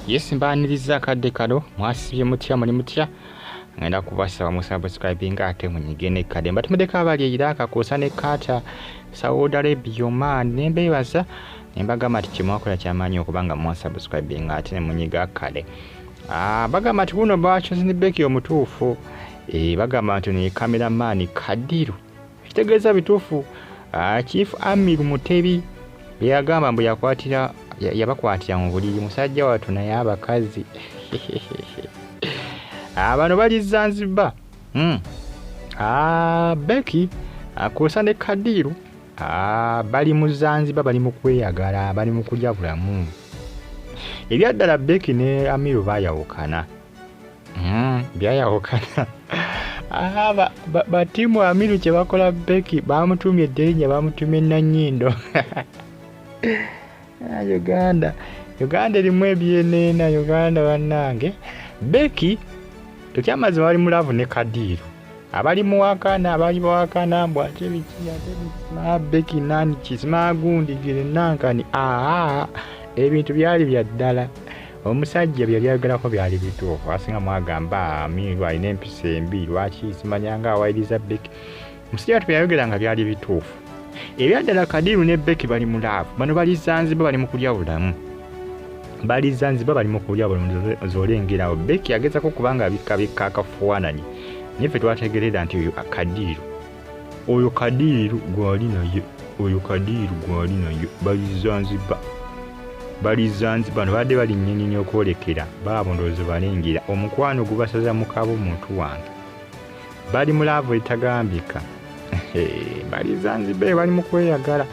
Yes, mbaaniriza akadde kano. Mwasibye mutya? Muli mutya? Ngenda kubasaba musubscribinga ate munyige nekkadde. Mbatumiddeko abali e Iraq kwosa ne Qatar, Saudi Arabia, Oman, ne mbeebaza ne mbagamba nti kyemwakola kyamaanyi okuba nga mwasubscribinga ate ne munyiga akkadde. Bagamba nti wuno Bachozini Becky omutuufu. Bagamba nti ne cameraman Kadiru, ekitegeeza bituufu. Chief Amir Mutebi byeyagamba mbu yakwatira yabakwatira mu buliri musajja wattu, naye abakazi bano bali Zanzibar. Becky kwosa ne Kadiru bali mu Zanzibar, bali mu kweyagala, bali mu kulya bulamu. Ebyaddala Becky ne Amiru bayawukana. Byayawukana. Batiimu Amiru kye bakola Becky, bamutumye erinnya, bamutumye Nannyindo. Uganda, Uganda erimu ebyeneena. Uganda bannange. Becky ekyamazima bali mu love ne Kadiru, abali muwakana, abali bawakana mbu ate biki, ate biki, Becky nani kisimagundi gire nankani. Aa, ebintu byali bya ddala. Omusajja byali ayogerako byali bituufu. Asinga mwagamba Amiru alina empisa embi, lwaki simanyanga awayiriza Becky. Musajja watu byayogeranga byali bituufu. Ebyaddala Kadiru ne Becky bali mu love. Bano bali Zanzibar, bali mu kulya bulamu, bali Zanzibar, bali mu kulya bulamu. Zolengerawo Becky agezako kubanga abikabikka akafaananyi, naye ffe twategerera nti oyo Kadiru, oyo Kadiru gwali naye, oyo Kadiru gwali naye. Bali Zanzibar, bali Zanzibar. Babadde bali nnyonyi okwolekera baabo. Ndowooza balengera omukwano gubasaza mu kabo. Muntu wange, bali mu love etagambika. Bali Zanzibar, bali mu kweyagala.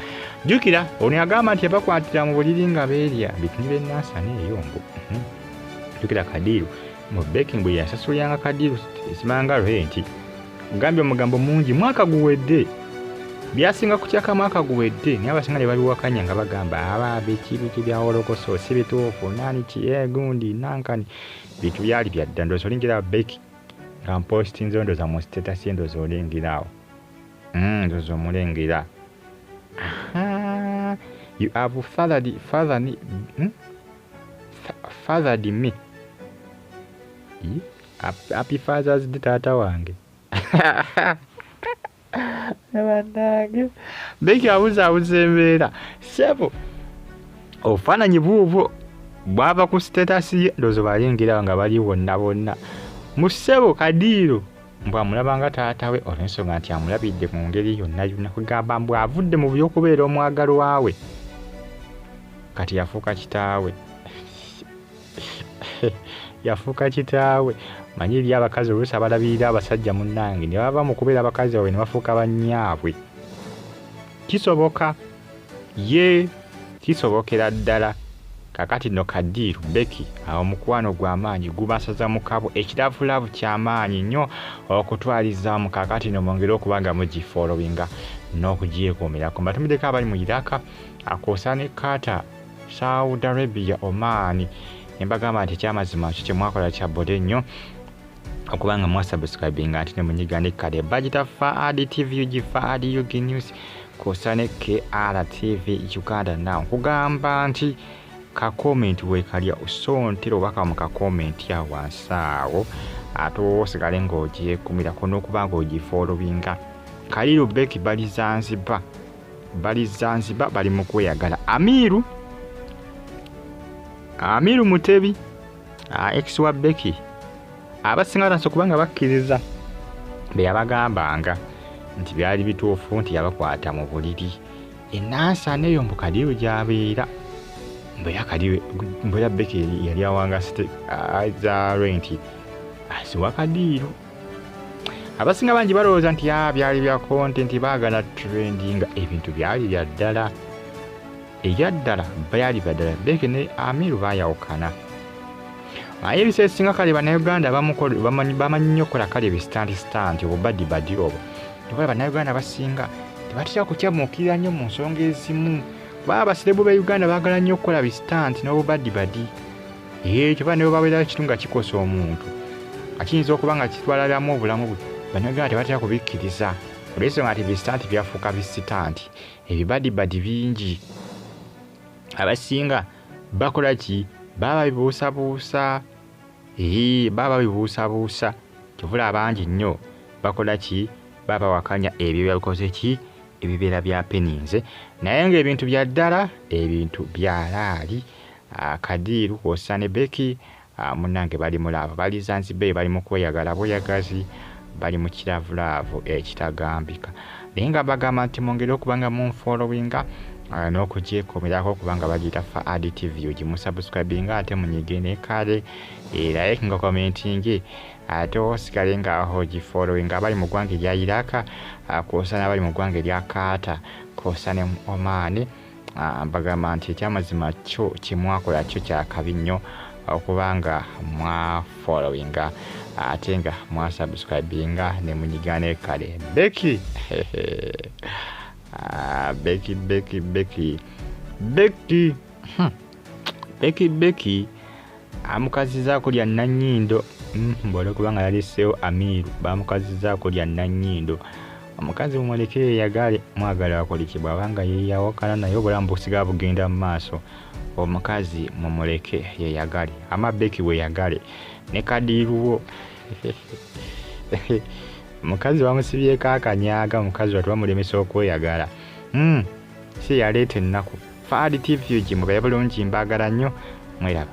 Jjukira ono yagamba nti yabakwatira mu buliri nga beerya bitundu by'ennansana eyo mbu. Jjukira Kadiru mu Becky bwe yasasuliranga Kadiru simanga rent, gambye omugambo mungi mwaka guwedde, byasinga kutyaka mwaka guwedde, naye abasinga ne babiwakanya nga bagamba aba biki biki byawolokoso si bituufu, nani ki gundi nankani. Bintu byali byadda. Ndowooza olingira Becky nga mpostinze, ndowooza mu status ye, ndowooza olengera awo. Ndowooza omulengera. You have fathered, fathered, Fathered me. Happy Father's Day, taata wange. Bannange, Becky abuzaabuza embeera. Ssebo, obufaananyi buubwo bwava ku status ye. Ndowooza balengera nga bali bonna bonna mu ssebo. Kadiiro mbw amulaba nga taata we olw'ensonga nti amulabidde mu ngeri yonna yonna, kugamba mbw avudde mu by'okubeera omwagalwa we, kati yafuuka kitaawe, yafuuka kitaawe. Manyi eri abakazi oluusi abalabirira abasajja munnange ne bava mu kubeera abakazi baabwe ne bafuuka bannyaabwe. Kisoboka, ye kisobokera ddala. Kakati nno Kadiru, Becky, awo omukwano gw'amaanyi gubasaza mu kabo, ekiravulavu kyamaanyi nnyo okutwalizaamu. Kakati no mwongere okuba nga mugifollowinga n'okugyekuumirako. Mbatumiddeko abali mu Iraq akwosa ne Qatar, Saudi Arabia, Oman, ne mbagamba nti ekyamazima kyo kyemwakola kya bode nnyo okuba nga mwasubscribinga ate ne munyiga nekkale. Bagita Faad TV UG, Faad UG News kwosa ne KRTV Uganda. Now nkugamba nti ka comment weekalya osontera obubaka mu ka comment awo wansi awo, ate osigale ng'ogyekumirako n'okuba ng'ogifollowinga. Kaliru, Becky bali Zanzibar, bali Zanzibar, bali mu kweyagala. Amiru, Amiru Mutebi, ex wa Becky, abasinga batandise okuba nga bakkiriza be yabagambanga nti byali bituufu nti yabakwata mu buliri enansana eyo mbu Kadiru gy'abeera, mbeera Kadiru, mbeera Becky yali awanga za rent aziwa Kadiru. Abasinga bangi balowooza nti byali bya content, baagala trendinga. Ebintu byali bya ddala, ebyaddala byali bya ddala. Becky ne Amiru baayawukana, naye ebiseera ebisinga kale Bannayuganda bamanyi nnyo okukola kale ebi stunt stunt, obubadibadi obwo. Tokola Bannayuganda abasinga tebatera kukyamuukirira nnyo mu nsonga ezimu, kuba abaserebu b'e Uganda baagala nnyo okukola bi stunt n'obubadibadi. Ekyo ba ne bwe babeera kitu nga kikosa omuntu, akiyinza okuba nga kitwaliramu obulamu bwe, Bannayuganda tebatera kubikkiriza olw'ensonga nti bi stunt byafuuka bi stunt, ebibadibadi bingi. Abasinga bakola ki? Baba babibuusabuusa, ee, baba babibuusabuusa. Kyova abangi nnyo bakola ki? Baba bawakanya ebyo byabikoze ki, ebibeera byapeninze, naye ng'ebintu bya ddala, ebintu bya laali. Kadiiru kwossa ne Becky, munnange, bali mu love, bali Zanzibar, bali mu kweyagala bweyagazi, bali mu kiravulaavu ekitagambika. Naye nga bagamba nti mwongere okuba nga munfollowinga n'okugyekomerako, kubanga bagiyita Faad TV. Ogimusubscribinga, ate munyige ne kale era nga commentinge, ate osigale nga ogifollowinga. Abali mu ggwanga erya Iraka, kwosa n'abali mu ggwanga erya Qatar, kwosa ne Oman, bagamba nti ekyamazima kyo kyemwakola kyo kyakabi nnyo, okubanga mwafollowinga ate nga mwasubscribinga ne munyiga ne kale. Becky, Becky, Becky, Becky, Becky, Becky, Becky amukazizaako lya nannyindo. Bw'olwokubanga yaliseewo Amiiru, bamukazizaako lya nannyindo. Omukazi mumuleke yeyagale, mwagala akoleki? Bw'abanga yeyawakana naye, obulamu busigala bugenda mu maaso. Omukazi mumuleke yeyagale. Ama Becky, weyagale ne Kadiiruwo. Omukazi bamusibyeko akanyaga, omukazi watu bamulemesa okweyagala. Si yaleeta ennaku. Faad TV, mubeere bulungi, mbaagala nnyo, mweraba.